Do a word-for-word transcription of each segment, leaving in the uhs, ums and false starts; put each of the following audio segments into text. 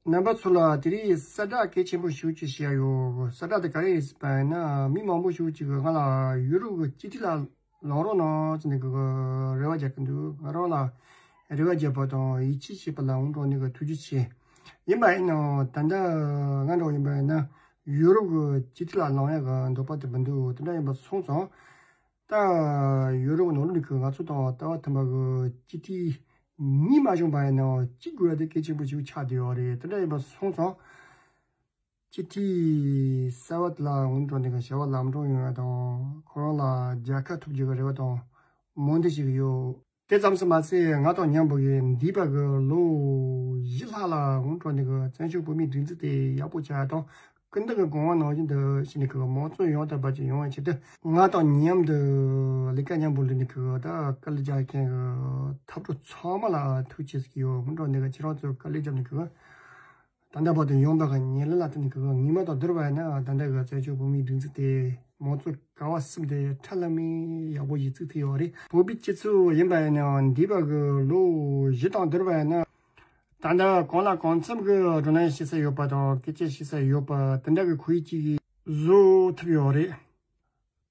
རྣམ་པ་ཚོ་ལ་དེ་རིང་གསལ་བསྒྲགས་གལ་ཆེན་པོ་ཞིག་ཅིག་བཤད་ཡོད། གསལ་བསྒྲགས་དེ་ག་རེ་ཡིན་ཟེར་བ་ཡིན་ན། མི་མང་པོ་ཞིག་ཅིག་གིས་ང་ལ་ཡུ་རོབ་ཀྱི་སྤྱི་འཐུས་ལ་ལངས་རོགས་གནང་ཟེར་ནས་གི་རེ་བ་རྒྱག་གི་འདུག་ང་རང་ལ་རེ་བ་རྒྱག་པ་དང་ཡིད་ཆེས་བྱེད་པ་ལ་འུན་དྲགས་ནས་གི་ཐུགས་རྗེ་ཆེ། ཡིན་པ་ཡིན་ནའང་ད་ལྟ་ང་འདྲ་བོ་ཡིན་པ་ཡིན་ན་ཡུ་རོབ་ཀྱི་སྤྱི་འཐུས་ལ་ལངས་ཡག་གི་འདོད་པ་དེ་མི་འདུག་དེ་འདྲ་ཡིན་པ་སོང་ཙང་། ད་ཡུ་རོབ་ནང་ལོགས་ནས་ཀྱི་ང་ཚོ་དང་ལྟ་བ་མཐུན་པ་གི་སྤྱི་འཐུས་གཉིས་མ་བྱུང་བ་ཡིན་ནའང་གཅིག་དགོས་ཡ་དེ་གལ་ཆེན་པོ་ཞིག་ཆགས་བསྡད་ཡོད་རེད། དེ་འདྲ་ཡིན་པ་སོང་ཙང་སྤྱི་འཐུས་གསར་བ་དེ་ལ་འུན་དྲགས་ནས་ཀྱི་བྱ་བ་ལམ་འགྲོ་ཡོང་ཡ་དང་ཁོ་རང་ལ་རྒྱལ་ཁ་ཐོབ་རྒྱུ་གི་རེ་བ་དང་སྨོན་འདུན་ཞིག་ཡོད། དེ་ཙམ་དུ་མ་ཟད་ང་དང་མཉམ་པོ་གི་འདས་པ་གི་ལོ་བཞི་ལྷག་ལ་འུན་དྲགས་ནས་ཀྱི་བཙན་བྱོལ་བོད་མིའི་སྒྲིག་འཛུགས་དེ་ཡག་པོ་ཆགས་ཡ་དང་། སྐུ་མདུན་གྱི་དགོངས་པ་ནང་བཞིན་དུ་བྱས་ནས་ཀྱི་མང་གཙོ་ཡང་དག་པ་ཅིག་ཡོང་བའི་ཆེད་དུ་ང་དང་མཉམ་དུ་ལས་ཀ་མཉམ་པོ་ལས་ནས་ཀྱི་ད་དཀའ་ལས་རྒྱག་མཁན་གྱི་འཐབ་གྲོགས་ཚང་མ་ལ་ཐུགས་རྗེ་ཆེ་ཟེར་གྱི་ཡོད། འུན་དྲགས་ནས་ཀྱི་ཁྱེད་རང་ཚོས་དཀའ་ལས་བརྒྱབ་ནས་ཀྱི་ད་ལྟ་བར་དུ་ཡོང་བ་གི་ཉེ་ལམ་ལ་དེ་ནས་ཀྱི་ཉི་མ་དང་བསྡུར་བ་ཡིན་ན་ད་ལྟ་གི་བཙན་བྱོལ་བོད་མིའི་སྒྲིག་འཛུགས་དེ་མང་གཙོ་ག་བ་གསུམ་དེ་ཁྲ་ལམ་མེ་ཡག་པོ་ཞིག་བཙུགས་ཐུབ་ཡོད་རེད། བོད་པའི་སྤྱི་ཚོགས་ཡིན་པ་ཡིན་ནའང་འདས་པ་གི་ལོ་བཞི་དང་བསྡུར་བ་ཡིན་ན། ད་ལྟ་གང་ལ་གང་འཚམ་གྱི་བགྲོ་གླེང་བྱེད་ས་ཡོད་པ་དང་སྐད་ཆ་བཤད་ས་ཡོད་པ་དེ་འདྲ་གི་ཁོར་ཡུག་ཅིག་བཟོ་ཐུབ་ཡོད་རེད།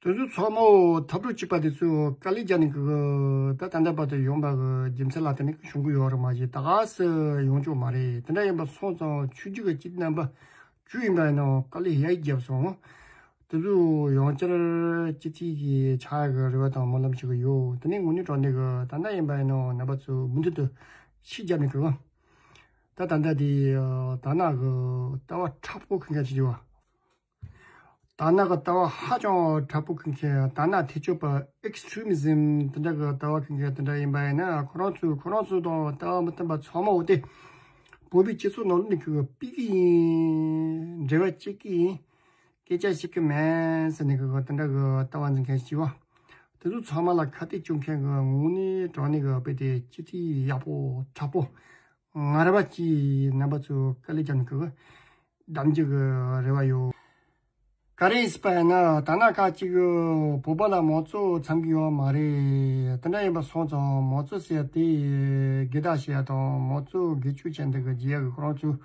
དེ་ཚོ་ཚང་མ་འཐབ་གྲོགས་གཅིག་པ་དེ་ཚོས་དཀའ་ལས་རྒྱག་ནས་གི་ད་ད་ལྟ་བར་དུ་ཡོང་བ་གི་རྒྱུ་མཚན་ལ་བརྟེན་ནས་བྱུང་གི་ཡོད་རེད་མ་གཞི་ད་ག་སེ་ཡོང་ཆོག་མ་རེད། དེ་འདྲ་ཡིན་པ་སོང་ཙང་ཆོས་བརྒྱུད་ཀྱི་སྤྱི་འཐུས་རྣམ་པ་བཅུ་ཡིན་པ་ཡིན་ནའང་དཀའ་ལས་ཡ་ཡི་བརྒྱབ་སོང་། དེ་ཚོ་ཡང་བསྐྱར་སྤྱི་འཐུས་ཀྱི་ཆགས་ཡག་གི་རེ་བ་དང་སྨོན་ལམ་ཞུ་གི་ཡོད། དེ་ནས་དངོས་གནས་དྲང་གནས་གི་ད་ལྟ་ཡིན་པ་ཡིན་ནའང་རྣམ་པ་ཚོས་མུ་མཐུད་དུ་ཤུགས་རྒྱབ་ནས་གི་ད་ད་ལྟ་དེ་ད་ནག་གི་ལྟ་བ་མཁྲེགས་པོ་འཁོན་མཁན་ཞིག་ཡོད། ད་ནག་གི་ལྟ་བ་ཧ་ཅང་མཁྲེགས་པོ་འཁོན་མཁན། ད་ནག་ཐེ་ཇུས་པ་extremism དེ་འདྲ་གི་ལྟ་བ་འཁོན་མཁན་དེ་འདྲ་ཡིན་པ་ཡིན་ན་ཁོ་རང་ཚོས་ཁོ་རང་ཚོ་དང་ལྟ་བ་མི་མཐུན་པ་ཚང་མ་འོ་དེ་བོད་པའི་སྤྱི་ཚོགས་ནང་ལོགས་ནས་གི་སྤེལ་གི་ཡིན། འབྲེལ་བ་བྱེད་ཀྱི་ཡིན། སྐད་ཆ་བཤད་ཀྱི་མེད་ཟེར་ནས་གི་དེ་འདྲ་གི་ལྟ་བ་འཛིན་མཁན་ཞིག་བ། དེ་ཚོ་ཚང་མ་ལ་ཁ་གཏད་གཅོག་མཁན་གི་དངོས་གནས་དྲང་གནས་གི་དཔེ་དེ་སྤྱི་འཐུས་ཡག་པོ་མཁྲེགས་པོ་ངར་བ་ཅིག་རྣམ་པ་ཚོས་དཀའ་ལས་རྒྱབ་ནས་གི་བདམ་རྒྱུ་གི་རེ་བ་ཡོད། ག་རེ་ཡིན་ཟེར་བ་ཡིན་ན་ད་ནག་ཁ་ཅིག་བོད་པ་ལ་མང་གཙོ་འཚམ་གི་ཡོད་མ་རེད། དེ་འདྲ་ཡིན་པ་སོང་ཙང་མང་གཙོ་ཟེར་ཡ་དེ་སྒེར་བདག་བྱེད་ཡ་དང་མང་གཙོ་སྒེར་གཅོད་བྱས་འདི་གི་རྒྱལ་ཡ་གི་ཁོ་རང་ཚོས་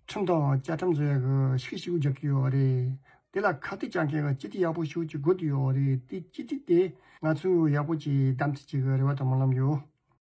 ཁྲིམས་དང་བཅའ་ཁྲིམས་བཟོ་ཡ་གི་ཤིག་ཤིག་རྒྱག་གི་ཡོད་རེད། དེ་ལ་ཁ་གཏད་གཅོག་མཁན་གི་སྤྱི་འཐུས་ཡག་པོ་ཞིག་ཅིག་དགོས་ཀྱི་ཡོད་རེད། དེ་སྤྱི་འཐུས་དེ་ང་ཚོས་ཡག་པོ་ཅིག་བདམས་ཐུབ་ཅིག་གི་རེ་བ་དང་སྨོན་ལམ་ཡོད།